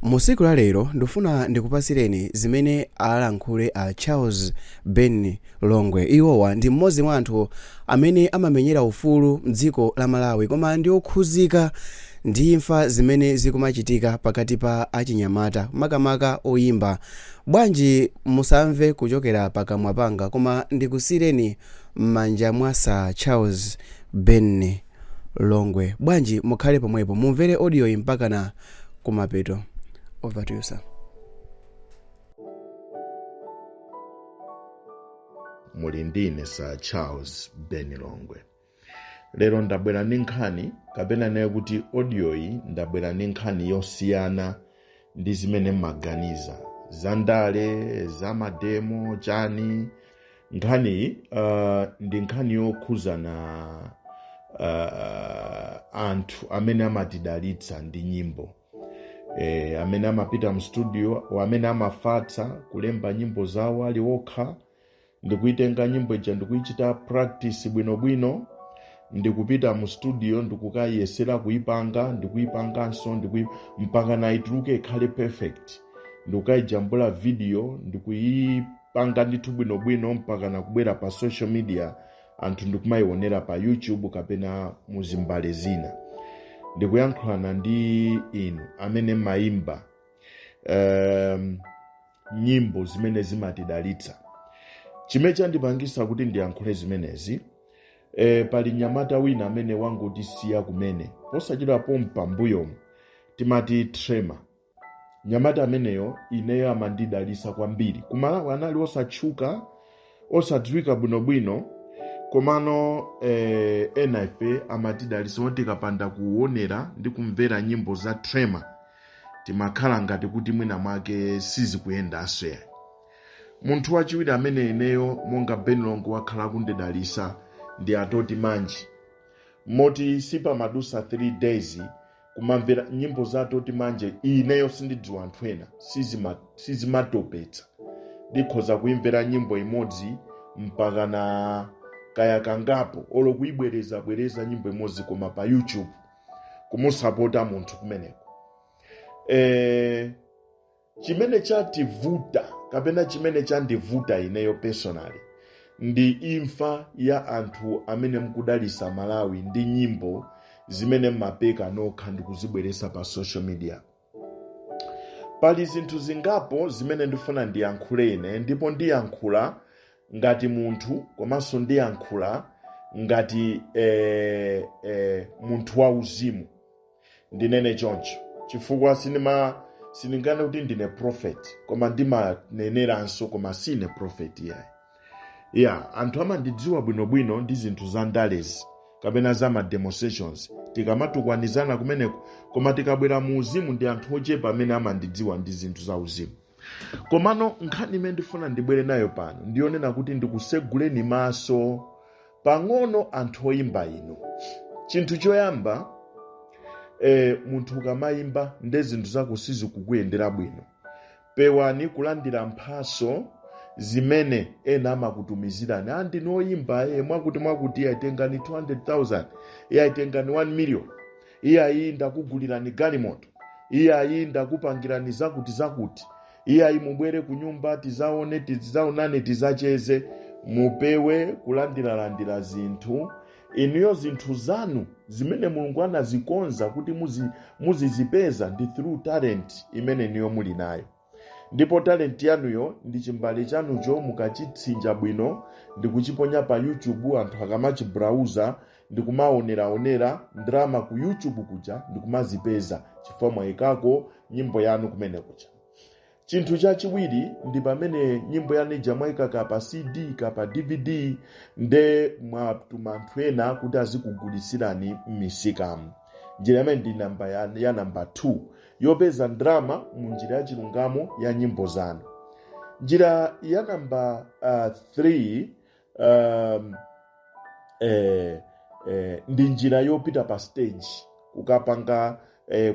Mu tsiku la lero ndifuna ndikupasireni zimene alankhule a Charles Ben Longwe. Iwowa ndi mmodzi mwa anthu amene amamenyera ufulu mdziko la Malawi koma ndi okhuzika ndi imfa zimene zikumachitika pakati pa achinyamata makamaka oyimba. Bwanji musamve kuchokera pakamwa panga koma ndikusiyireni m'manja mwa Sir Charles Ben Longwe. Bwanji mukhale pomwepo mumvere audio iyi mpakana kumapeto. Over to you, sir. Muli ndine Sir Charles Ben Longwe. Lero ndabwera ndi nkhani, kapena naye kuti audio iyi, ndabwera ndi nkhani yosiyana ndi zimene mmaganiza za ndale, za mademo, chani. Nkhaniyi ndi nkhani yokhuzana anthu amene amatidalitsa ndi nyimbo, amene amapita mu studio, amene amafatsa kulemba nyimbo zawo ali okha, ndikuitenga nyimbo ija ndikuichita practice bwinobwino, ndikupita mu studio ndikukayesera kuipanga, ndikuipanganso, mpaka naituluke ikhale perfect, ndikukayijambula video, ndikuyipanga ndithu bwinobwino mpaka nakubwera pa social media, anthu ndikumayionera pa YouTube kapena muzimbale zina. Ndikuyankhulana ndi inu amene mmayimba nyimbo zimene zimatidalitsa. Chimene chandipangisa kuti ndiyankhule zimenezi, pali mnyamata wina amene wangotisiya kumene posachedwa pompa mbuyomu, timati Trema. Mnyamata ameneyo ineyo amandidalisa kwambiri. Ku Malawi anali osatchuka, osadziwika bwinobwino, komano ena ife amatidalisa kuti tikapanda kuonera ndi kumvera nyimbo za Trema timakhala ngati kuti mwina mwake sizikuyendanso yayi. Munthu wachiwiri amene ineyo monga Ben Longwe wakhala kundidalisa ndi Atoti Manji, moti sipamadusa 3 days kumamvera nyimbo za Atoti Manje. Ineyo sindidziwa anthu ena, sizimatopetsa. Ndikhoza kuimvera nyimbo imodzi mpaka na kaya kangapo, olo kuibwereza bwereza nyimbo imodzi, koma pa YouTube kumusapota munthu kumeneko. Chimene chativuta kapena chimene chandivuta ineyo personally ndi imfa ya anthu amene mukudalisa Malawi ndi nyimbo zimene mmapeka nokha ndikuzibweresa pa social media. Pali zinthu zingapo zimene ndifuna ndiyankhule ine, ndipo ndiyankhula ngati munthu komanso ndiyankhula ngati munthu wauzimu. Ndinene choncho chifukwa sindingane kuti ndine prophet, koma ndimaneneranso, koma sine prophet yayi. Anthu amandidziwa bwinobwino ndi zinthu za ndalezi kapena za ma demonstrations, tikamatukwanizana kumeneko, koma tikabwera mu uzimu ndi anthu ochepa amene amandidziwa ndi zinthu za uzimu. Komano nkhani imene ndifuna ndibwere nayo pano ndiyonena kuti ndikuseguleni maso pang'ono anthu oyimba inu. Chinthu choyamba, munthu ukamayimba nde zinthu zako sizikukuyendera bwino, pewani kulandira mphaso zimene ena amakutumizirani. Ndinu oyimba, mwakuti mwakuti, iye tengani 200,000, iye tengani 1 million, iye ayi ndakugulirani galimoto, iye ayi ndakupangirani zakuti zakuti, iye ayi mubwere ku nyumba tizaone, tizaonane, tizacheze. Mupewe kulandiralandira zinthu. Inuyo zinthu zanu zimene Mulungu anazikonza kuti muzizipeza ndi through talent imene inuyo muli nayo, ndipo talent yanuyo ndi chimbale chanucho mukachitsinja bwino ndikuchiponya pa YouTube, anthu akamachibrowser ndikumaoneraonera ndalama ku YouTube kuja ndikumazipeza chifukwa mwayikako nyimbo yanu kumene kuja. Chinthu chachiwiri ndi pamene nyimbo yanu ija mwayika kapa CD kapa DVD, nde mwatuma anthu ena kuti azikugulisirani m'misikamu. Njira imene ndi namba ya namba 2 yopeza ndalama mu njira ya chilungamo ya nyimbo zanu. Njira ya namba 3 ndi njira yopita pa stage,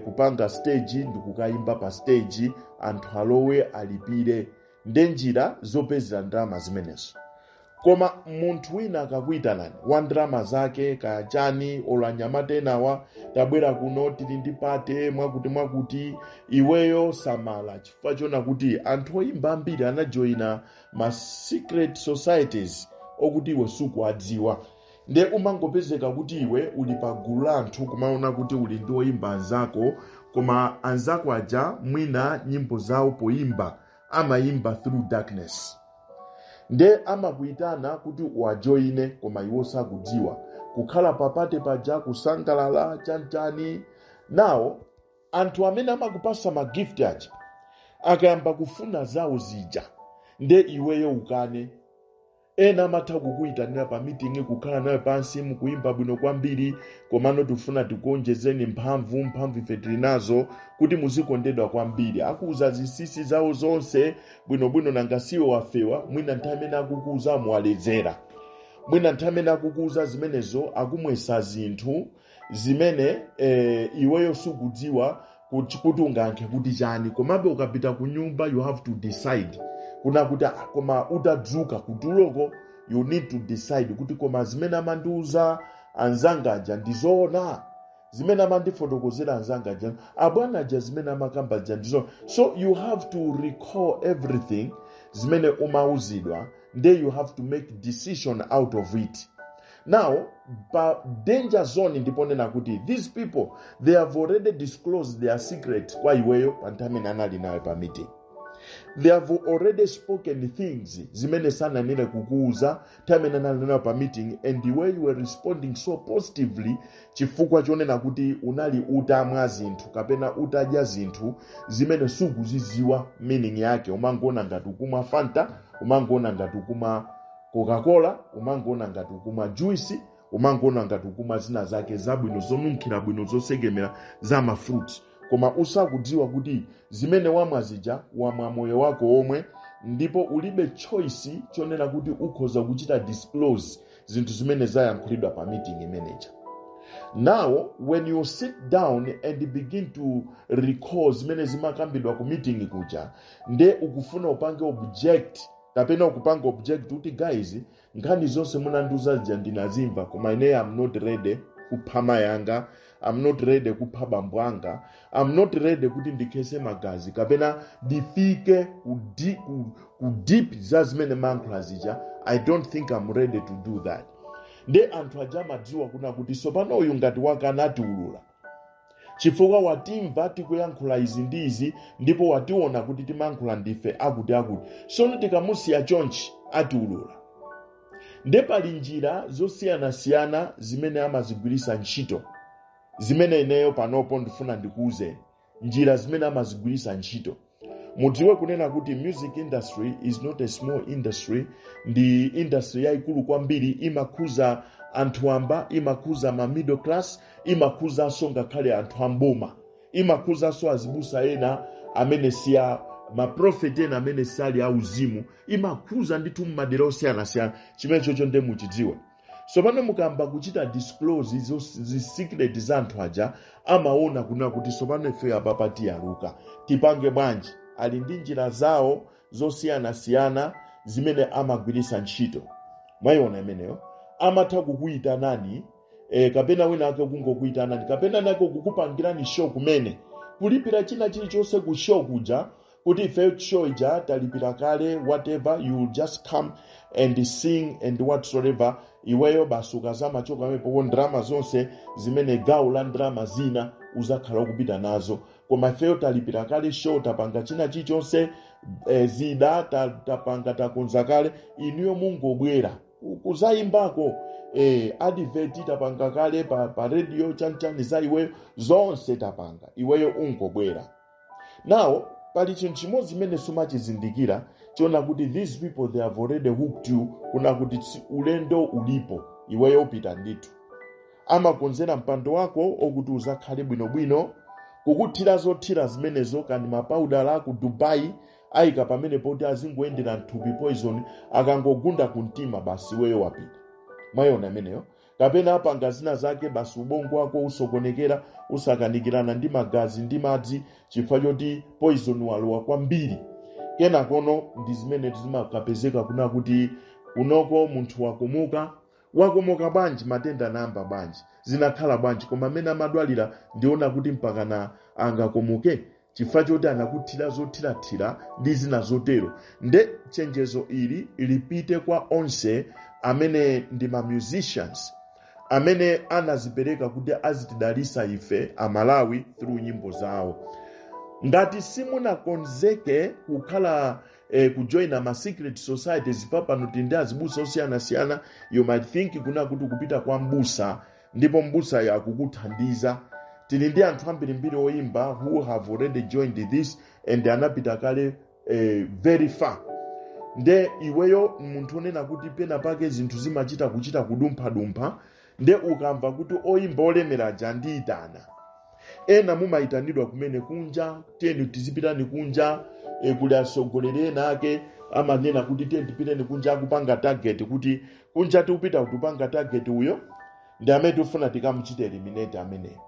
kupanga stage ndi kukayimba pa stage, anthu alowe alipire. Nde njira zopezera ndalama zimenezo. Koma munthu wina akakuyitanani wa ndalama zake kaya chani, olo anyamata enawa, "Tabwera kuno, tili ndi party," mwakuti mwakuti, iweyo samala, chifukwa chona kuti anthu oyimba ambiri anajoyina ma secret societies okuti iwe sukuwadziwa. Nde umangopezeka kuti iwe uli pa gulu la anthu, kumaona kuti uli ndi oyimba anzako, koma anzako aja mwina nyimbo zawo poyimba amayimba through darkness. Nde amakuyitana kuti uwajoyine, koma iwo sakudziwa, kukhala pa party paja, kusangalala, chanchani. Nawo anthu amene amakupasa ma gift aja akayamba kufuna zawo zija, nde iweyo ukane. Ena amatha kukuyitanira pa meeting, kukhala nawe pansi, "Mukuyimba bwino kwambiri, komano tifuna tikuonjezeni mphamvu, mphamvu ife tili nazo kuti muzikondedwa kwambiri." Akuuza zinsinsi zawo zonse bwinobwino. Nanga siwe wafewa? Mwina nthawi imene akukuuza muwaledzera, mwina nthawi imene akukuuza zimenezo akumwesa zinthu zimene iweyo sukudziwa kuti ungayankhe kuti chani. Komabe ukapita ku nyumba, you have to decide kuna kuti, "Ah," koma utadzuka kutuloko, you need to decide kuti, "Koma zimene amandiuza anzangaja ndizoona? Zimene amandifotokozera anzangaja, abwana aja, zimene amakamba aja ndizoona?" So you have to recall everything zimene umauzidwa, then you have to make decision out of it. Now, pa danger zone ndiponena kuti these people, they have already disclosed their secret kwa iweyo pa nthawi imene anali nayo pa meeting. They have already spoken things zimene sananene kukuuza nthawi imene anali nayo pa meeting, and the way you were responding so positively, chifukwa chonena kuti unali utamwa zinthu kapena utadya zinthu zimene sukuziziwa meaning yake. Umangoona ngati ukumwa Fanta, umangoona ngati ukumwa Coca-Cola, umangoona ngati ukumwa juice, umangoona ngati ukumwa zina zake zabwino, zonunkhira bwino, zosekemera za ma fruits, koma usakudziwa kuti zimene wamwa zija wamwa moyo wako omwe, ndipo ulibe choice chonena kuti ukhoza kuchita disclose zinthu zimene zayankhulidwa pa meeting imeneja. Now, when you sit down and begin to recall zimene zimakambidwa ku meeting kuja, nde ukufuna upange object kapena ukupanga object kuti, "Guys, nkhani zonse munandiuza zija ndinazimva, koma ine am not ready kupha mayi anga, I'm not ready kupha bambo anga, I'm not ready kuti ndikhese magazi kapena ndifike ku deep za zimene mayankhula zija. I don't think I'm ready to do that." Nde anthu aja amadziwa kuna kuti sopano uyu ngati wakana atiulula, chifukwa watimva tikuyankhula izi ndi izi, ndipo wationa kuti timayankhula ndife akuti akuti. Sono tikamusiya chonchi atiulula. Nde pali njira zosiyanasiyana zimene amazigwirisa ntchito, zimene ineyo panopo ndifuna ndikuwuzeni njira zimene amazigwirisa ntchito. Mudziwe kunena kuti music industry is not a small industry, ndi industry yayikulu kwambiri. Imakhuza anthu amba, imakhuza ma middle class, imakhuzanso ngakhale anthu amboma, imakhuzanso azibusa ena amene siya maprofeti ena amene sali auzimu, imakhuza ndithu mmadera osiyanasiyana. Chimene chocho nde muchidziwe. Sopano mukamba kuchita disclose izo zi secret za anthu aja, amaona kunena kuti sopano ife apapa tiyaluka, tipange bwanji? Ali ndi njira zawo zosiyanasiyana zimene amagwirisa ntchito. Mwayiona imeneyo? Amatha kukuyitanani kapena wina ake kungokuyitanani, kapena nake kukupangirani show kumene, kulipira china chilichonse ku show kuja, kuti ife show ija talipira kale, whatever, you will just come and sing and whatsoever. Iweyo basi ukazamachoka pamenepo, ndalama zonse zimene gawo la ndalama zina uzakhala ukupita nazo, koma ifeyo talipira kale show, tapanga china chilichonse, zida tapanga, takonza kale, inuyo mungobwera kuzayimbako. Advert tapanga kale pa radio, chanichani za iweyo zonse tapanga, iweyo ungobwera. Now, pali chinthu chimodzi chimene sumachizindikira, chiona kuti these people, they have already hooked you, kuna kuti ulendo ulipo, iweyo upita ndithu. Amakonzera mpando wako okuti uzakhale bwinobwino, kukuthira zothira zimenezo, kandi mapaudala ku Dubai, ayika pamene poti azingoyendera mthupi poison, akangogunda kumtima basi iweyo wapita. Mwayiona imeneyo? Kapena apanga zina zake, basi ubongo wako usokonekera, usakanikirana ndi magazi ndi madzi, chifukwa choti poison walowa kwambiri. Kenakono ndi zimene zimakapezeka kuna kuti Kunoko munthu wakomoka. Wakomoka bwanji? Matenda anayamba bwanji? Zinakhala bwanji? Koma amene amadwalira ndiona kuti mpakana angakomoke chifukwa choti anakuthira zothirathira ndi zina zotero. Nde chenjezo ili lipite kwa onse amene ndi ma musicians amene anazipereka kuti azitidalisa ife Amalawi through nyimbo zawo. Ngati simunakonzeke kukhala kujoina ma secret societies, papano tili ndi azibusa osiyanasiyana. You might think kuna kuti kupita kwa mbusa ndipo mbusayo akukuthandiza. Tili ndi anthu ambirimbiri oyimba who have already joined this and anapita kale very far. Nde iweyo munthu onena kuti pena pake zinthu zimachita kuchita kudumphadumpha, nde ukamva kuti oyimba olemera aja andiyitana, ena mumayitanidwa kumene kunja, tiyeni tizipitani kunja. Kuli atsogoleri ena ake amanena kuti tiyeni tipiteni kunja, akupanga target kuti kunja tikupita kutupanga target uyo ndi amene tikufuna tikamuchite eliminate ameneyo.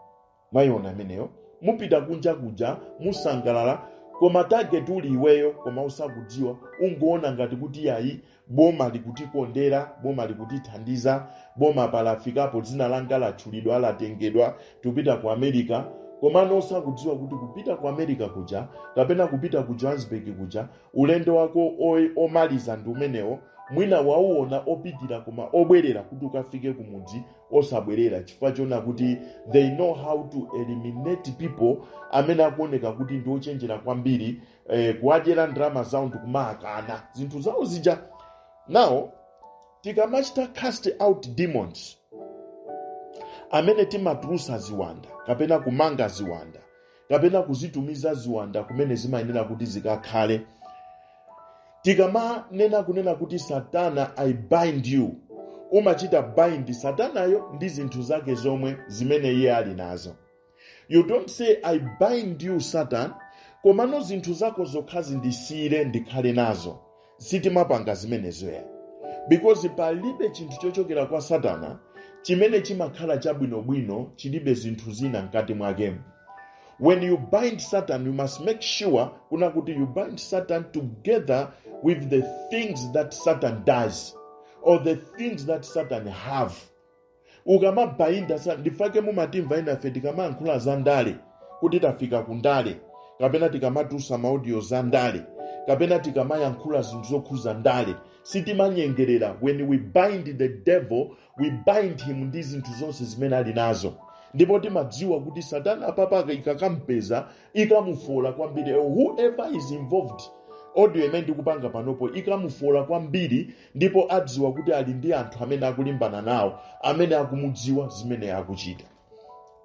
Mwayiona ameneyo? Mupita kunja kuja, musangalala, koma target uli iweyo, koma usakudziwa. Ungoona ngati kuti yayi, boma likutikondera, boma likutithandiza, boma palafikapo, dzina langa latchulidwa, latengedwa, tikupita ku America. Komano usakudziwa kuti kupita ku America kuja kapena kupita ku Johannesburg kuja, ulendo wako omaliza ndi umenewo. Mwina wauona opitira, koma obwerera kuti ukafike kumudzi osabwerera, chifukwa chona kuti they know how to eliminate people amene akuoneka kuti ndi ochenjera kwambiri, kuwadyera ndalama zawo ndikumaakana zinthu zawo zija. Now tikamachita cast out demons, amene timatulusa ziwanda kapena kumanga ziwanda kapena kuzitumiza ziwanda kumene zimayenera kuti zikakhale, tikamanena kunena kuti, "Satana, I bind you," umachita bind satanayo ndi zinthu zake zomwe zimene iye ali nazo. You don't say, "I bind you, Satan, komano zinthu zako zokhazi ndisiyire ndikhale nazo." Sitimapanga zimenezo ya, because palibe chinthu chochokera kwa satana chimene chimakhala chabwinobwino chilibe zinthu zina mkati mwakemo. When you bind Satan, you must make sure kuna kuti you bind Satan together with the things that Satan does or the things that Satan have. Ukamabayinda, ndifake mumatimva inafe tikamayankhula za ndale kuti tafika ku ndale, kapena tikamatusa ma audio za ndale, kapena tikamayankhula zinthu zokhuza ndale, sitimanyengerera. When we bind the devil, we bind him ndi zinthu zonse zimene ali nazo, ndipo timadziwa kuti satana apapaka ikakampeza ikamufola kwambiri. Whoever is involved, audio imene ndikupanga panopo ikamufola kwambiri, ndipo adziwa kuti ali ndi anthu amene akulimbana nawo amene akumudziwa zimene akuchita.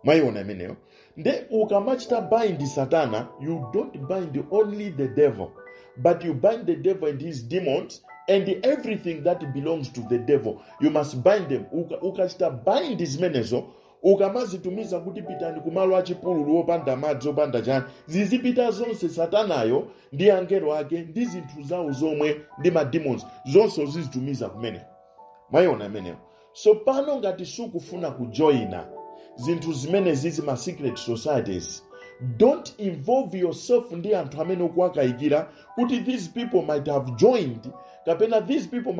Mwayiona imeneyo? Nde ukamachita bind satana, you don't bind only the devil, but you bind the devil and his demons and everything that belongs to the devil. You must bind them. Ukachita bind zimenezo, ukamazitumiza kuti pitani kumalo achipululu opanda madzi, opanda chani, zizipita zonse, satanayo ndi angelo ake ndi zinthu zawo zomwe ndi ma demons zonse uzizitumiza kumene. Mwayiona imeneyo? So pano ngati sukufuna kujoyina zinthu zimene zizi, ma secret societies, don't involve yourself ndi anthu amene ukuwakayikira kuti these people might have joined kapena these people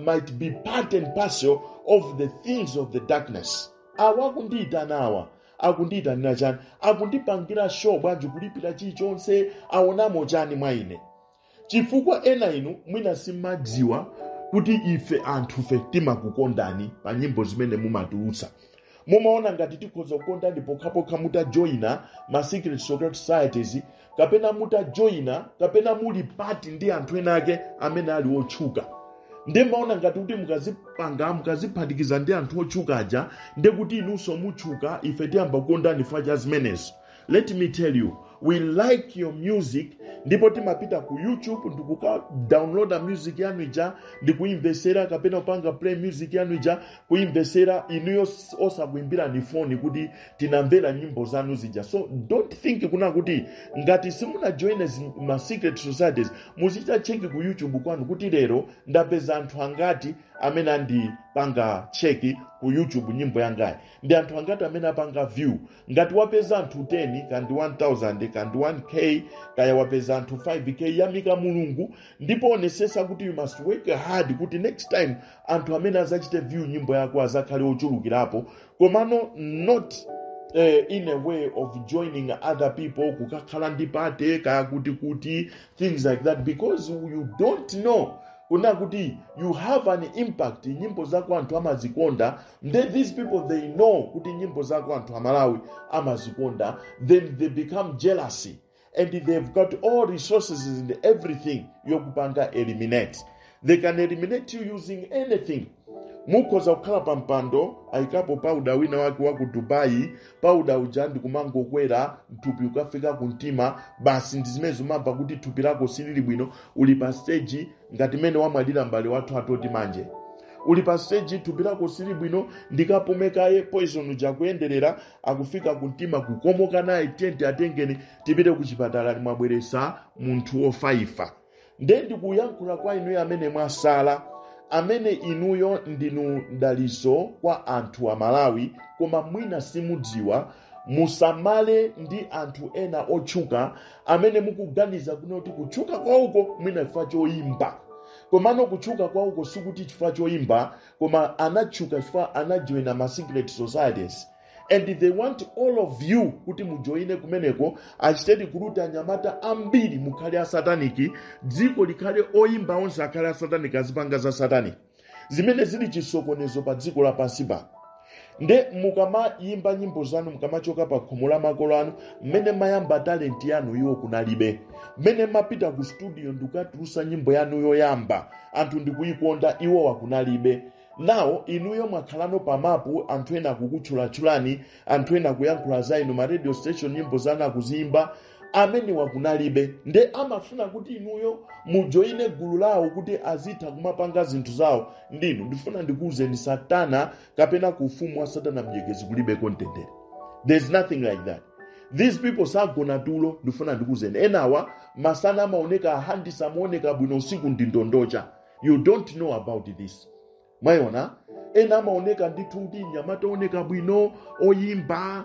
might be part and parcel of the things of the darkness. Awa akundiyitana, awa akundiyitanira chani? Akundipangira show bwanji? Kulipira chilichonse, aonamo chani mwa ine? Chifukwa ena inu mwina simmadziwa kuti ife anthufe timakukondani pa nyimbo zimene mumatulutsa. Mumaona ngati tikhoza kukondani pokhapokha mutajoyina ma secret societies, kapena mutajoyina, kapena muli part ndi anthu ena ake amene ali otchuka. Ndimaona ngati kuti mukazipanga, mukaziphatikiza ndi anthu otchuka aja, ndekuti inunso mutchuka, ife tiyamba kukondani chifukwa cha zimenezo. Let me tell you, we like your music, ndipo timapita ku YouTube ndikuka downloada music yanu ija ndikuimvesera, kapena kupanga play music yanu ija kuimvesera, inuyo osakuimbirani foni kuti tinamvera nyimbo zanu zija. So don't think kuna kuti ngati simunajoine ma secret societies, muzichita check ku YouTube kwanu kuti lero ndapeza anthu angati amene andipanga like. Apanga check ku YouTube nyimbo yangayi, ndi anthu angati amene apanga view? Ngati wapeza anthu 10, kandi 1000, kandi 1K, kaya wapeza anthu 5K, yamika Mulungu ndipo onesesa kuti you must work hard kuti next time anthu amene azachite view nyimbo yako azakhale ochulukirapo. Komano not in a way of joining other people, kukakhala ndi party kaya kuti things like that, because you don't know kuna kuti you have an impact. Nyimbo zako anthu amazikonda. Then these people, they know kuti nyimbo zako anthu amalawi amazikonda. Then they become jealousy and they've got all resources and everything yokupanga eliminate. They can eliminate you using anything. Mukhoza kukhala pa mpando, ayikapo pauda wina wake wa ku Dubai, pauda uja ndikumangokwera mthupi, ukafika ku mtima basi. Ndi zimene zimamva kuti thupi lako silili bwino. Uli pa stage, ngati mmene wamwalira mbale wathu atoti manje, uli pa stage, thupi lako sili bwino, ndikapumekaye, poison uja akuyenderera, akufika ku mtima, kukomoka naye, tente atengeni tipite ku chipatala, mwabweresa munthu wofaifa. Nde ndikuyankhula kwa inuyo amene mwasala, amene inuyo ndinu mdaliso kwa anthu a Malawi, koma mwina simudziwa. Musamale ndi anthu ena otchuka amene mukuganiza kuti kutchuka kwauko mwina chifukwa choyimba. Komano kutchuka kwauko sikuti chifukwa choyimba, koma anatchuka chifukwa anajoina ma secret societies and they want all of you kuti mujoine kumeneko, achite recruit anyamata ambiri, mukhale asataniki, dziko likhale oyimba onse akhale asataniki, azipanga za satanic, zimene zili chisokonezo pa dziko lapansi pano. Nde mukamayimba nyimbo zanu, mukamachoka pa khomo la makolo anu, mmene mayamba talent yanu iwo kunalibe. Mmene mapita ku studio ndikukatulusa nyimbo yanu yoyamba, anthu ndikuyikonda, iwo wakunalibe. Nawo inuyo mwakhalano pamapu, anthu ena akukutchulatchulani, anthu ena akuyankhula za inu, ma radio station nyimbo zanu akuziyimba, amene wakunalibe. Nde amafuna kuti inuyo mujoine gulu lawo kuti azitha kumapanga zinthu zawo ndinu. Ndifuna ndikuwuzeni, satana kapena ku ufumu wa satana mnyekezi kulibeko mtendere. There's nothing like that. These people sagona tulo. Ndifuna ndikuwuzeni, enawa masana amaoneka ahandisa, amaoneka bwino, usiku ndi ndondocha. You don't know about this. Mwayiona, ena amaoneka ndithu kuti nyamata oneka bwino, oyimba,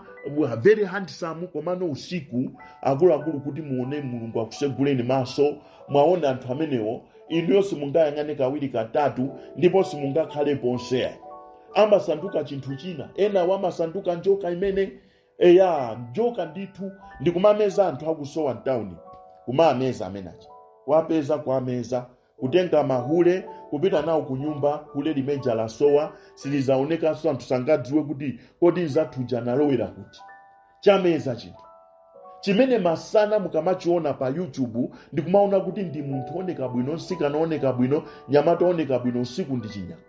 very handsome, komano usiku, akuluakulu, kuti muone, Mulungu akuseguleni maso, mwaona anthu amenewo, inuyo simungayang'ane kawiri katatu ndipo simungakhale ponse. Amasanduka chinthu china. Enawo amasanduka njoka imene, eya, njoka ndithu, ndikumameza anthu akusowa mtawuni, kumameza amenachi, wapeza kuameza, kutenga mahule kupita nawo ku nyumba, hule limeja lasowa, silizaonekanso, anthu sangadziwe kuti kodi nzathuja analowera kuti. Chameza chinthu chimene masana mukamachiona pa YouTube ndikumaona kuti ndi munthu oneka bwino, msikana oneka bwino, nyamata oneka bwino, usiku ndi chinyama.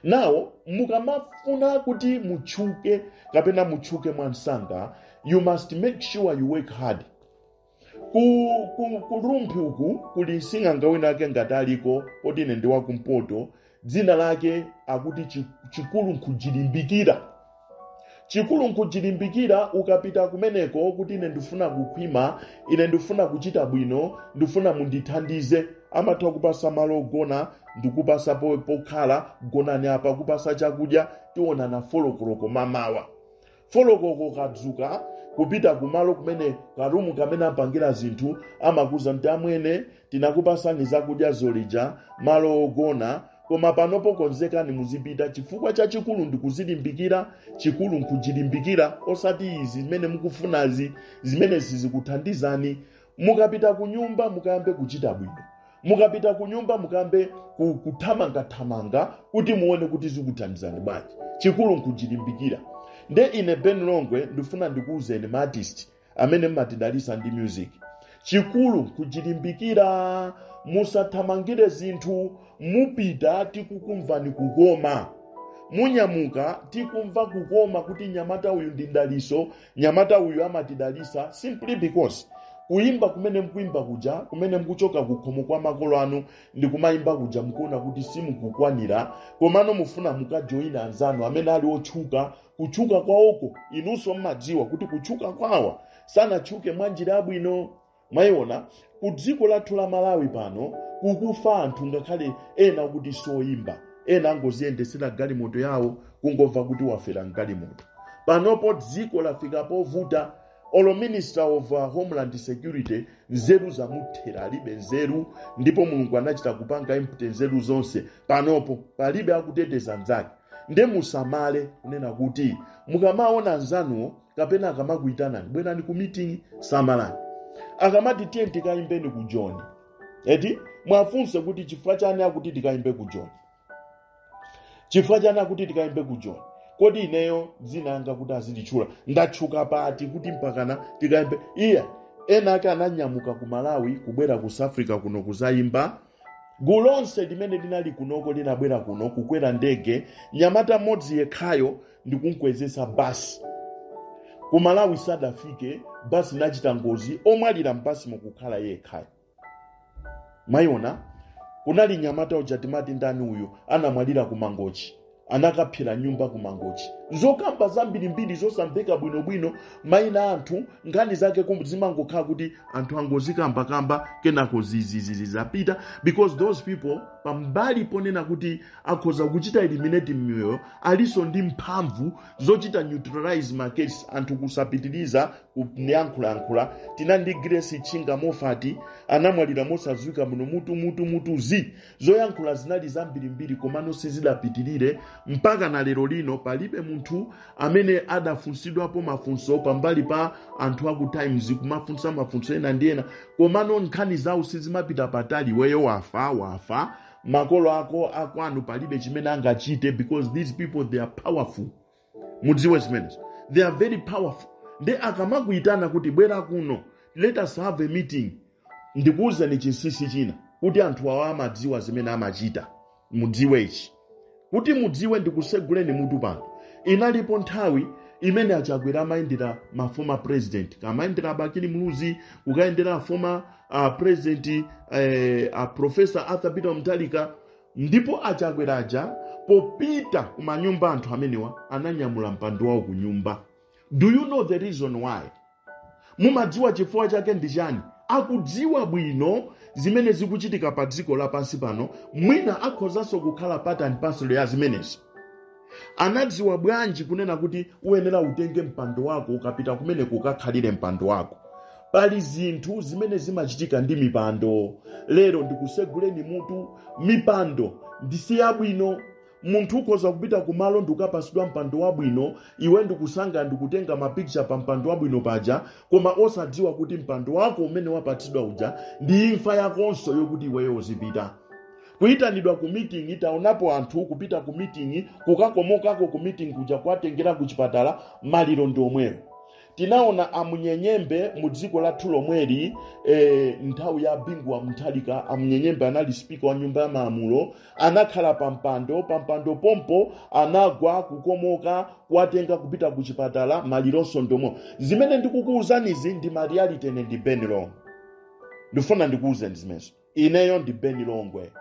Nawo mukamafuna kuti mutchuke kapena mutchuke mwansanga, you must make sure you work hard. Ku Rumphi uku kuli msing'anga wina ake, ngati aliko, poti ine ndi wakumpoto, dzina lake akuti Chikulu Nkhujilimbikira. Chikulu Nkhujilimbikira. Ukapita kumeneko kuti ine ndifuna kukhwima, ine ndifuna kuchita bwino, ndifuna mundithandize, amatha kupasa malo ogona, ndikupasa pokhala, gonani apa, kupasa chakudya, tionana 4 o'clock mamawa. 4 o'clock kadzuka kupita kumalo kumene ka room kamene apangira zinthu, amakuza kuti amwene, tinakupasani zakudya zolija, malo ogona, koma panopo konzekani muzipita, chifukwa chachikulu ndikuzilimbikira. Chikulu nkujilimbikira, osati izi zimene mukufunazi, zimene sizikuthandizani. Mukapita ku nyumba mukayambe kuchita bwino, mukapita ku nyumba mukayambe kuthamangathamanga kuti muone kuti zikuthandizani bwanji. Chikulu nkujilimbikira. Nde ine Ben Longwe ndifuna ndikuwuzeni ma artist amene mmatidalisa ndi music, chikulu kujilimbikira. Musathamangire zinthu. Mupita tikukumvani kukoma, munyamuka tikumva kukoma kuti nyamata uyu ndi daliso, nyamata uyu amatidalisa, simply because kuyimba kumene mukuyimba kuja, kumene mukuchoka kukhomo kwa makolo anu ndi kumayimba kuja, mukuona kuti simukukwanira, komano mufuna mukajoyina anzanu amene ali otchuka. Kutchuka kwawoko inunso mmadziwa kuti kutchuka kwawa sanatchuke mwa njira yabwino. Mwayiona, ku dziko lathu la Malawi pano kukufa anthu, ngakhale ena kuti soyimba. Ena angoziyendesera galimoto yawo, kungomva kuti wafera mgalimoto. Panopo dziko lafika povuta. Olo Minister of Homeland Security, nzeru zamuthera, alibe nzeru, ndipo Mulungu anachita kupanga empty nzeru zonse. Panopo palibe akuteteza mnzake. Nde musamale kunena kuti mukamaona anzanuwo kapena akamakuyitanani, "Bwerani ku meeting," samalani. Akamati, "Tiye tikayimbeni ku Joni," eti mwafunse kuti chifukwa chani akuti tikayimbe ku Joni? Chifukwa chani akuti tikayimbe ku Joni? Kodi ineyo dzina anga kuti azilitchula, ndatchuka pati kuti mpakana tikayimbe? Iya, ena ake ananyamuka ku Malawi kubwera ku South Africa kuno kuzayimba. Gulu lonse limene linali kunoko linabwera kuno kukwera ndege, nyamata mmodzi yekhayo ndikunkwezesa basi. Ku Malawi sadafike, basi inachita ngozi, omwalira mbasi mukukhala yekhayo. Mwayiona, kunali nyamata uja timati ndani uyu, anamwalira ku Mangochi, anakaphera nyumba ku Mangochi. Zokamba zambirimbiri zosamveka bwinobwino, mayina anthu, nkhani zake zimangokhala kuti anthu angozikambakamba, kenako zizizizi zapita, because those people, pambali ponena kuti akhoza kuchita eliminate miyoyo, alinso ndi mphamvu zochita neutralize ma case, anthu kusapitiriza kuyankhulayankhula. Tinali ndi Grace Chinga Mofati, anamwalira mosadziwika muno, mutu mutu mutu zi zoyankhula zinali zambirimbiri, komano sizidapitirire. Mpaka na lero lino palibe munthu amene adafunsidwapo mafunso, pambali pa anthu aku Times kumafunsa mafunso ena ndi ena, komano nkhani zawo sizimapita patali. Weyo wafa, wafa, makolo ako akwanu palibe chimene angachite, because these people, they are powerful. Mudziwe zimenezo, they are very powerful. Nde akamakuyitana kuti, "Bwera kuno, let us have a meeting," ndikuwuzeni chinsinsi china, kuti anthu awa amadziwa zimene amachita. Mudziwe ichi, kuti mudziwe, ndikuseguleni mutu pano. Inalipo nthawi imene Achakwera amayendera ma former president, kamayendera Abakili Muluzi, kukayendera former president Professor Arthur Peter Mutharika. Ndipo Achakwera aja popita kumanyumba anthu amenewa, ananyamula mpando wawo ku nyumba. Do you know the reason why? Mumadziwa chifukwa chake ndi chani? Akudziwa bwino zimene zikuchitika pa dziko lapansi pano. Mwina akhozanso kukhala part and parcel ya zimenezo. Anadziwa bwanji kunena kuti uyenera utenge mpando wako, ukapita kumene kukakhalire mpando wako? Pali zinthu zimene zimachitika ndi mipando. Lero ndikuseguleni mutu, mipando ndisiyabwino. Munthu ukhoza kupita kumalo ndikukapasidwa mpando wabwino, iwe ndikusanga ndikutenga ma picture pa mpando wabwino paja, koma osadziwa kuti mpando wako umene wapatsidwa uja ndi imfa yakonso yokuti iweyo uzipita. Kuyitanidwa ku meeting, taonapo anthu kupita ku meeting, kukakomokako ku meeting kuja, kuwatengera ku chipatala, maliro ndi omweyo. Tinaona Amunyenyembe mu dziko lathu lomweli, nthawi ya Bingu wa Mutharika. Amunyenyembe anali speaker wa nyumba ya malamulo, anakhala pampando, pampando pompo anagwa, kukomoka, kuwatenga kupita ku chipatala, malironso ndomwe. Zimene ndikukuwuzanizi ndi ma reality. Ine ndi Ben Longwe, ndifuna ndikuwuzeni zimenezo. Ineyo ndi Ben Longwe,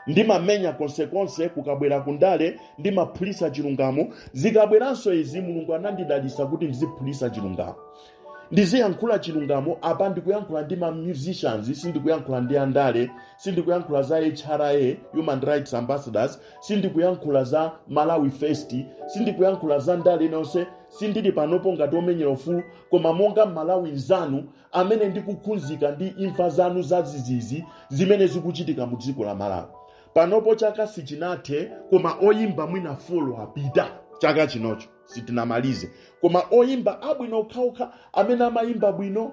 ndimamenya konsekonse. Kukabwera kundale ndimaphulisa chilungamo. Zikabweranso izi, Mulungu anandidalisa kuti ndiziphulisa chilungamo, ndiziyankhula chilungamo. Apa ndikuyankhula ndi ma musicians, sindikuyankhula ndi andale, sindikuyankhula za HRA, Human Rights Ambassadors, sindikuyankhula za Malawi First, sindikuyankhula za ndale nonse. Sindili panopo ngati omenyera ufulu, koma monga Malawi nzanu amene ndikukhunzika ndi imfa zanu zazizizi zimene zikuchitika mu dziko la Malawi panopo. Chaka sichinathe, koma oyimba mwina 4 apita. Chaka chinocho sitinamalize, koma oyimba abwino okhaokha amene amayimba bwino,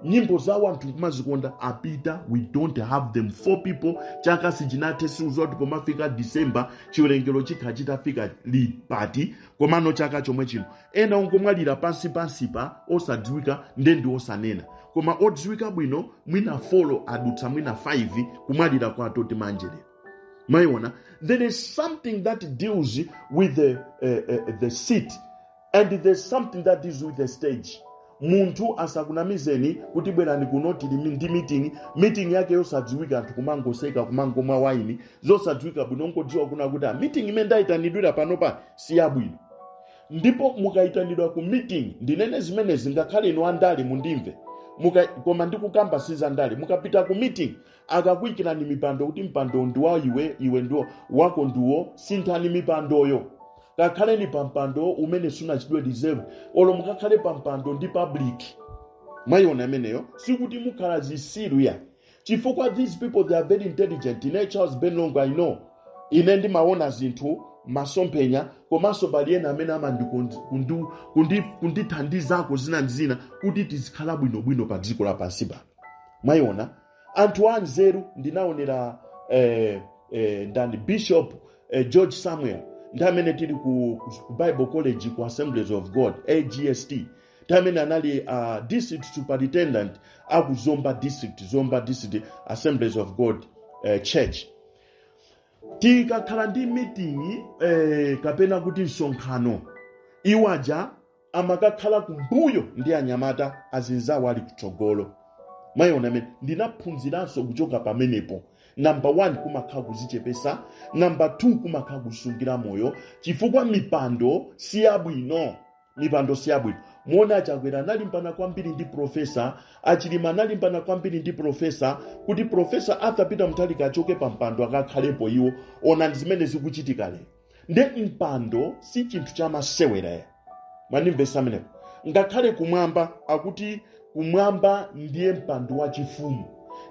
nyimbo zawo anthu kumazikonda, apita. We don't have them, four people. Chaka sichinathe, siuziwa kuti pomafika December chiwerengero chikha chitafika lipati. Komano chaka chomwe chino ena ongomwalira pansi pansipa osadziwika, ndendi osanena, koma odziwika bwino mwina 4 adutsa, mwina 5 kumwalira kwa Atoti Manjerera. Mwayiona, there is something that deals with the seat and there's something that deals with the stage. Munthu asakunamizeni kuti, "Bwerani kuno, tili ndi meeting." Meeting yake yosadziwika, anthu kumangoseka, kumangomwa waini, zosadziwika bwino. Nkodziwa kuna kuti a meeting imene ndayitanidwira panopa si yabwino. Ndipo mukayitanidwa ku meeting, ndinene zimenezi ngakhale inu andale mundimve, Koma ndikukamba sizandale. Mukapita ku meeting, akakuyikirani mipando kuti mpando ndi wa iwe, iwe ndiwo wako ndiwo, sinthani mipandoyo. Kakhaleni pa mpando umene sunachidwe reserve, olo mukakhale pa mpando ndi public. Mwayiona imeneyo? Sikuti mukhala zisilu ya, chifukwa these people, they are very intelligent. Ine Charles Ben Longwe, I know, ine ndimaona zinthu, masomphenya, komanso pali ena amene amandikundithandizako zina ndi zina kuti tizikhala bwinobwino pa dziko lapansi pano. Mwayiona? Anthu anzeru ndinaonera ndani, Bishop George Samuel, ndi amene tili ku Bible College ku Assemblies of God, AGST, ndi amene anali district superintendent aku Zomba District, Zomba District Assemblies of God Church. Tikakhala ndi meeting kapena kuti msonkhano, iwaja amakakhala kumbuyo ndi anyamata azinzawo ali kutsogolo. Mwayiona amene ndinaphunziranso kuchoka pamenepo? Number one, kumakhala kuzichepesa. Number two, kumakhala kusungira moyo, chifukwa mipando siyabwino, mipando siyabwino. Muona Achakwera analimbana kwambiri ndi Professor, Achilima analimbana kwambiri ndi Professor kuti Professor Arthur Peter Mutharika achoke pa mpando, akakhalepo iwo. Onani zimene zikuchitika lero. Nde mpando si chinthu chamasewera. Mwandimvesa amenepo? Ngakhale kumwamba, akuti kumwamba ndiye mpando wachifumu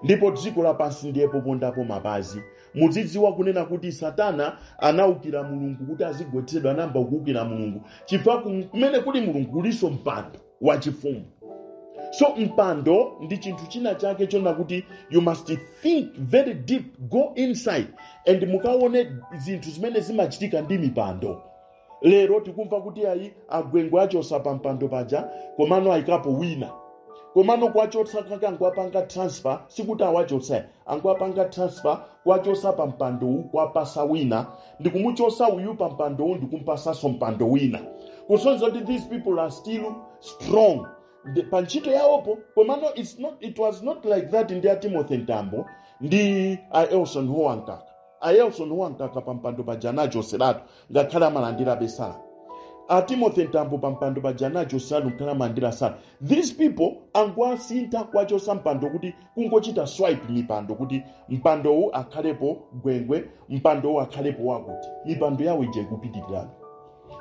ndipo dziko lapansi ndiye popondapo mapazi. Muzidziwa kunena kuti Satana anawukira Mulungu kuti azigwetsedwa, anayamba kuwukira Mulungu chifukwa kumene kuli Mulungu kulinso mpando wachifumu. So mpando ndi chinthu china chake chona kuti you must think very deep, go inside and mukaone zinthu zimene zimachitika ndi mipando. Lero tikumva kuti ayi, agwengwe achosa pa mpando paja, komano ayikapo wina. Komano kwachotsa kake anguapanga transfer, sikuti awachotsa, anguapanga transfer, kwachosa pa mpandowu kwapasa wina, ndikumuchosa uyu pa mpandowu ndikumpasanso mpando wina, kusonyeza kuti these people are still strong pa ntchito yawopo. Komano it was not like that ndi a Timothy Mtambo ndi a Elson Hoankaka. A Elson Hoankaka pa mpando paja anachoseratu, ngakhale amalandira besala. A Timothy Mtambo pa mpando paja anachoseratu, ngakhale amalandira sala. These people anguasintha, kwachosa mpando kuti kungochita swipe mipando, kuti mpandowu akhalepo Gwengwe, mpandowu akhalepo wakuti, mipando yawo ija ikupitirirabe.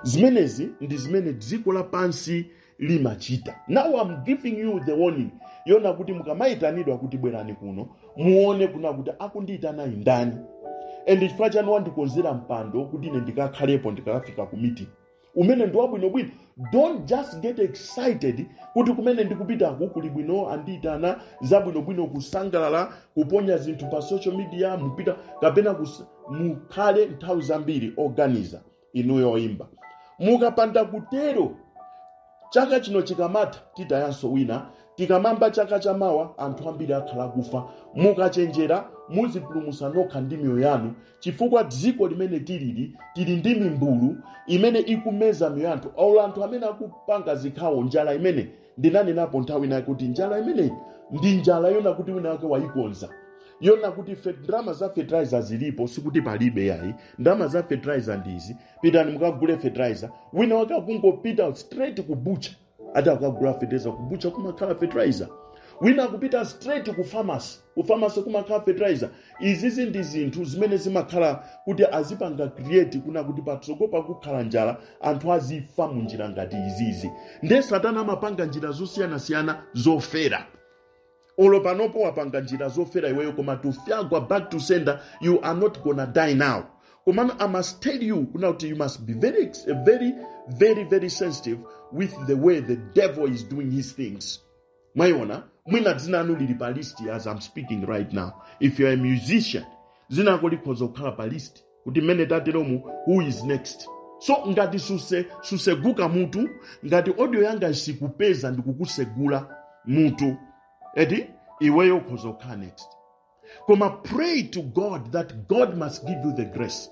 Zimenezi ndi zimene dziko lapansi limachita. Now I'm giving you the warning yona kuti mukamayitanidwa kuti bwerani kuno, muone kuna kuti akundiyitana ndani and chifukwa chani wandikonzera mpando kuti ine ndikakhalepo ndikakafika ku meeting umene ndi wabwinobwino. Don't just get excited kuti kumene ndikupitaku kuli bwino, andiyitana zabwinobwino, kusangalala, kuponya zinthu pa social media, mupita kapena mukhale nthawi zambiri oganiza inuyo oyimba. Mukapanda kutero, chaka chino chikamatha titayanso wina, tikamamba chaka chamawa anthu ambiri akhala kufa. Mukachenjera muzipulumutsa nokha ndi miyoyo yanu, chifukwa dziko limene tilili, tili ndi mimbulu imene ikumeza miyoyo ya anthu. Aula anthu amene akupanga zikhawo, njala imene ndinanenapo nthawi inayi kuti njala imeneyi ndi njala yona kuti wina wake wayikonza, yona kuti ndalama za fertilizer zilipo, sikuti palibe yayi. Ndalama za fertilizer ndizi, pitani mukagule fertilizer. Wina wake akungopita straight ku butcher ati akagula fertilizer. Ku butcher kumakhala fertilizer. Wina akupita straight ku pharmacy, ku pharmacy kumakhala fertilizer. Izizi ndi zinthu zimene zimakhala kuti azipanga create kuna kuti patsogolo pakukhala njala, anthu azifa munjira ngati izizi. Nde Satana amapanga njira zosiyanasiyana zofera. Olo panopo wapanga njira zofera iweyo, koma tufyagwa back to sender, you are not gonna die now. Komano I must tell you kuna kuti you must be very very very very sensitive with the way the devil is doing his things. Mwayiona? Mwina dzina anu lili pa list as I'm speaking right now. If you are a musician, dzina lako likhoza kukhala pa list kuti mmene tateromu, who is next? So ngati suseguka mutu, ngati audio yanga isikupeza ndikukusegula mutu eti, iweyo ukhoza kukhala next. Koma pray to God that God must give you the grace,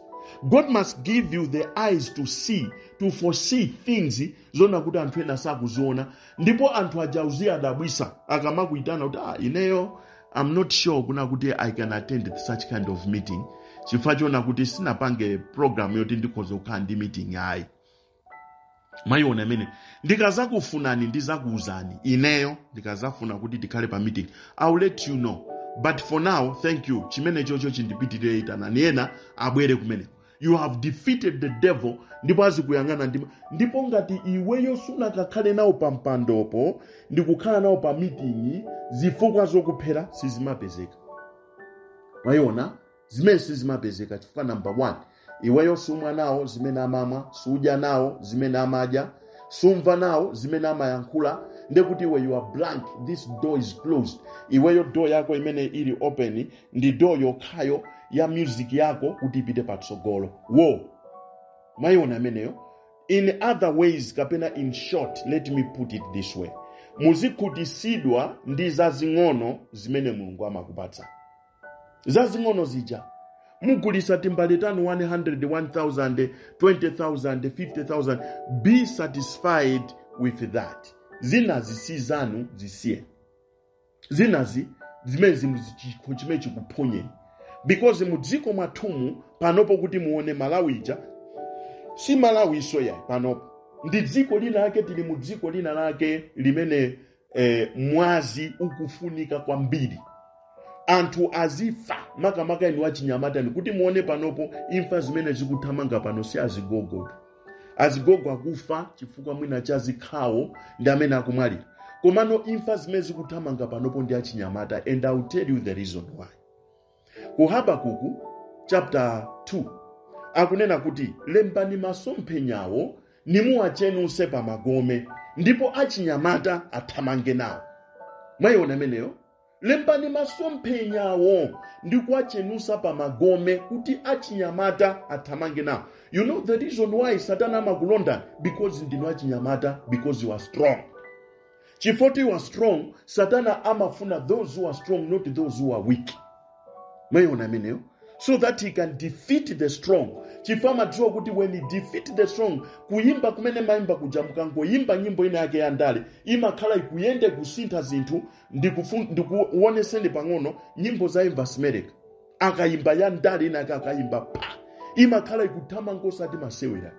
God must give you the eyes to see, to foresee things zona kuti anthu ena sakuziona. Ndipo anthu aja uziyadabwisa akamakuitana kuti, "Ah, ineyo I'm not sure kuna kuti I can attend such kind of meeting, chifukwa chona kuti sinapange program yoti ndikhoza kukhala ndi meeting ayi." Mwayiona imene? Ndikazakufunani ndizakuuzani ineyo. Ndikazafuna kuti tikhale pa meeting, I will let you know, but for now, thank you. Chimene chocho chindipitirire, itanani ena abwere kumeneko. You have defeated the devil, ndipo azikuyang'ana ndima. Ndipo ngati iweyo sunakakhale nawo pa mpandopo ndikukhala nawo pa meeting, zifukwa zokuphera sizimapezeka. Mwayiona? Zimene sizimapezeka chifukwa, number one, iweyo sumwa nawo zimene amamwa, sudya nawo zimene amadya, sumva nawo zimene amayankhula, ndekuti iwe, you are blank. This door is closed. Iweyo door yako imene ili open ndi door yokhayo ya music yako kuti ipite patsogolo wo. Mwayiona imeneyo? In other ways, kapena in short, let me put it this way: muzikhutisidwa ndi zazing'ono zimene Mulungu amakupatsa. Zazing'ono zija, mugulisa timbale tanu 100, 1000, 20,000, 50,000, be satisfied with that. Zinazi si zanu, zisiye. Zinazi zimene chikho chimene chikuphonyeni, because mudziko mwathumu panopo, kuti muone, Malawi ija si Malawi iso yayi. Panopo ndi dziko lina lake, tili mu dziko lina lake limene mwazi ukufunika kwambiri, anthu azifa, makamaka inu achinyamatani. Kuti muone panopo, imfa zimene zikuthamanga pano si azigogo. Azigogo akufa chifukwa mwina cha zikhawo ndi amene akumwalira, komano imfa zimene zikuthamanga panopo ndi achinyamata, and I will tell you the reason why. Ku Habakuku chapter 2 akunena kuti, "Lembani masomphenyawo, nimuwachenuse pamagome, ndipo achinyamata athamange nawo." Mwayiona imeneyo? Lembani masomphenyawo ndi kuwachenusa pamagome kuti achinyamata athamange nawo. You know the reason why Satana amakulondani? Because ndinu achinyamata, because you are strong. Chifukwa you are strong, Satana amafuna those who are strong, not those who are weak. Mwayiona imeneyo? So that he can defeat the strong, chifukwa amadziwa kuti when he defeat the strong, kuyimba kumene mayimba kuja, mukangoyimba nyimbo ina yake ya ndale, imakhala ikuyende kusintha zinthu. Ndikuoneseni pang'ono nyimbo za Elvis Mereka. Akayimba ya ndale ina yake, akayimba pa, imakhala ikuthamanga osati masewera.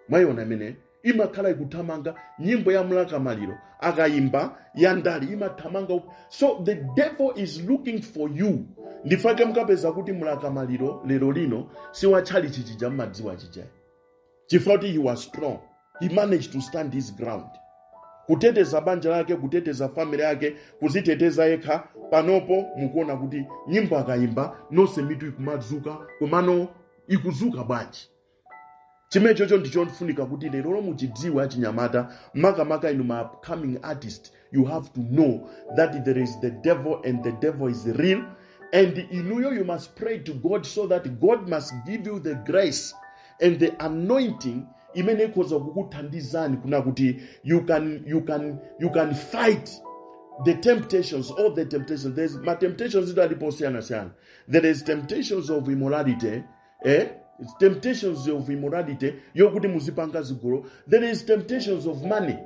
Mwayiona imeneyo? Imakhala ikuthamanga. Nyimbo ya Mlaka Maliro akayimba ya ndale, imathamanga. So the devil is looking for you. Ndifake mukapeza kuti Mlaka Maliro lero lino siwatchali chichija mmadziwa chijayi, chifukwa kuti he was strong. He managed to stand his ground, kuteteza banja lake, kuteteza family yake, kuziteteza yekha. Panopo mukuona kuti nyimbo akayimba, nonse mitu ikumadzuka. Komano ikuzuka bwanji? Chimene chocho ndichofunika kuti lero muchidziwe, achinyamata, makamaka inu ma upcoming artist. You have to know that there is the devil, and the devil is real, and inuyo you must pray to God so that God must give you the grace and the anointing imene ikhoza kukuthandizani kuna kuti you can fight the temptations, all the temptations. There's ma temptations ito alipo osiyanasiyana. There is temptations of immorality, eh? It's temptations of immorality yokuti muzipanga zigolo. There is temptations of money.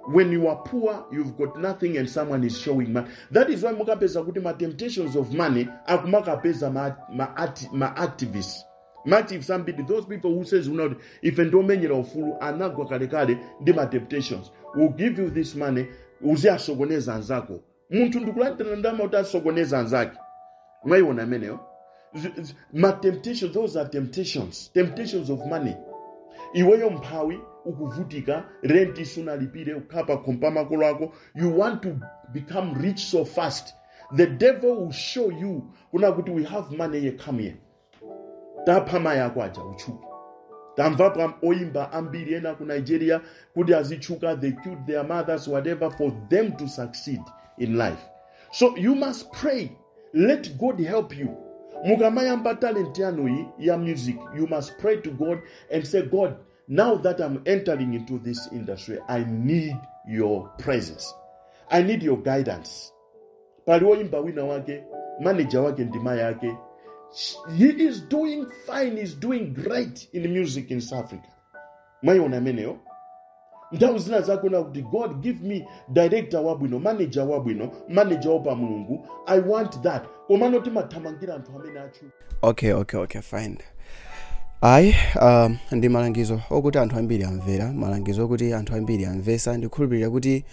When you are poor, you've got nothing, and someone is showing money. That is why mukapeza kuti ma temptations of money akumakapeza ma activists, ma activists ambiri, those people who says unati ife ndomenyera ufulu, anagwa kalekale ndi ma temptations. "Will give you this money, uziasokoneza anzako." Munthu ndikulandira ndalama kuti asokoneza anzake. Mwayiona imeneyo? Ma temptations, those are temptations, temptations of money. Iweyo mphawi, ukuvutika, renti sunalipire, ukhala pa khomo pa makolo ako, you want to become rich so fast. The devil will show you kuna kuti, "We have money here, come here, tapha mayi ako aja utchuke." Tamvapo oyimba ambiri ena ku Nigeria, kuti azitchuka, they killed their mothers, whatever, for them to succeed in life. So you must pray, let God help you. Mukamayamba talent yanuyi ya music, you must pray to God and say, "God, now that I'm entering into this industry, I need your presence, I need your guidance." Pali woyimba wina wake, manager wake ndi mayi ake. He is doing fine, he's doing great in music in South Africa. Mwayiona ameneyo? Nthawi zina zakona kuti, "God, give me director wabwino, manager wabwino, manager wopa Mulungu. I want that." Komano timathamangira anthu amene atchuka. Okay, fine. Ayi, ndi malangizo okuti anthu ambiri amvera, malangizo okuti anthu ambiri amvesa. Ndikhulupirira kuti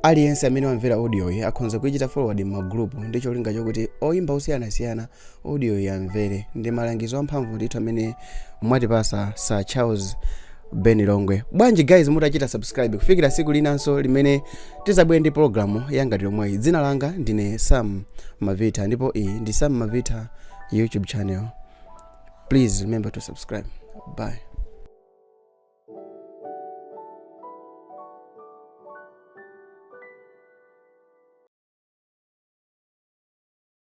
aliyense amene wamvera audio iyi akhonza kuichita forward m'magrupu ndi cholinga chokuti oyimba osiyanasiyana audio iyi amvere. Ndi malangizo amphamvu ndithu amene mwatipasa, Sir Charles Ben Longwe. Bwanji guys mutachita subscribe kufikira siku linanso limene tizabwere ndi pologalamu yangati yomweyi? Dzina langa ndine Sam Mavita ndipo iyi ndi Sam Mavita YouTube channel. Please remember to subscribe. Bye.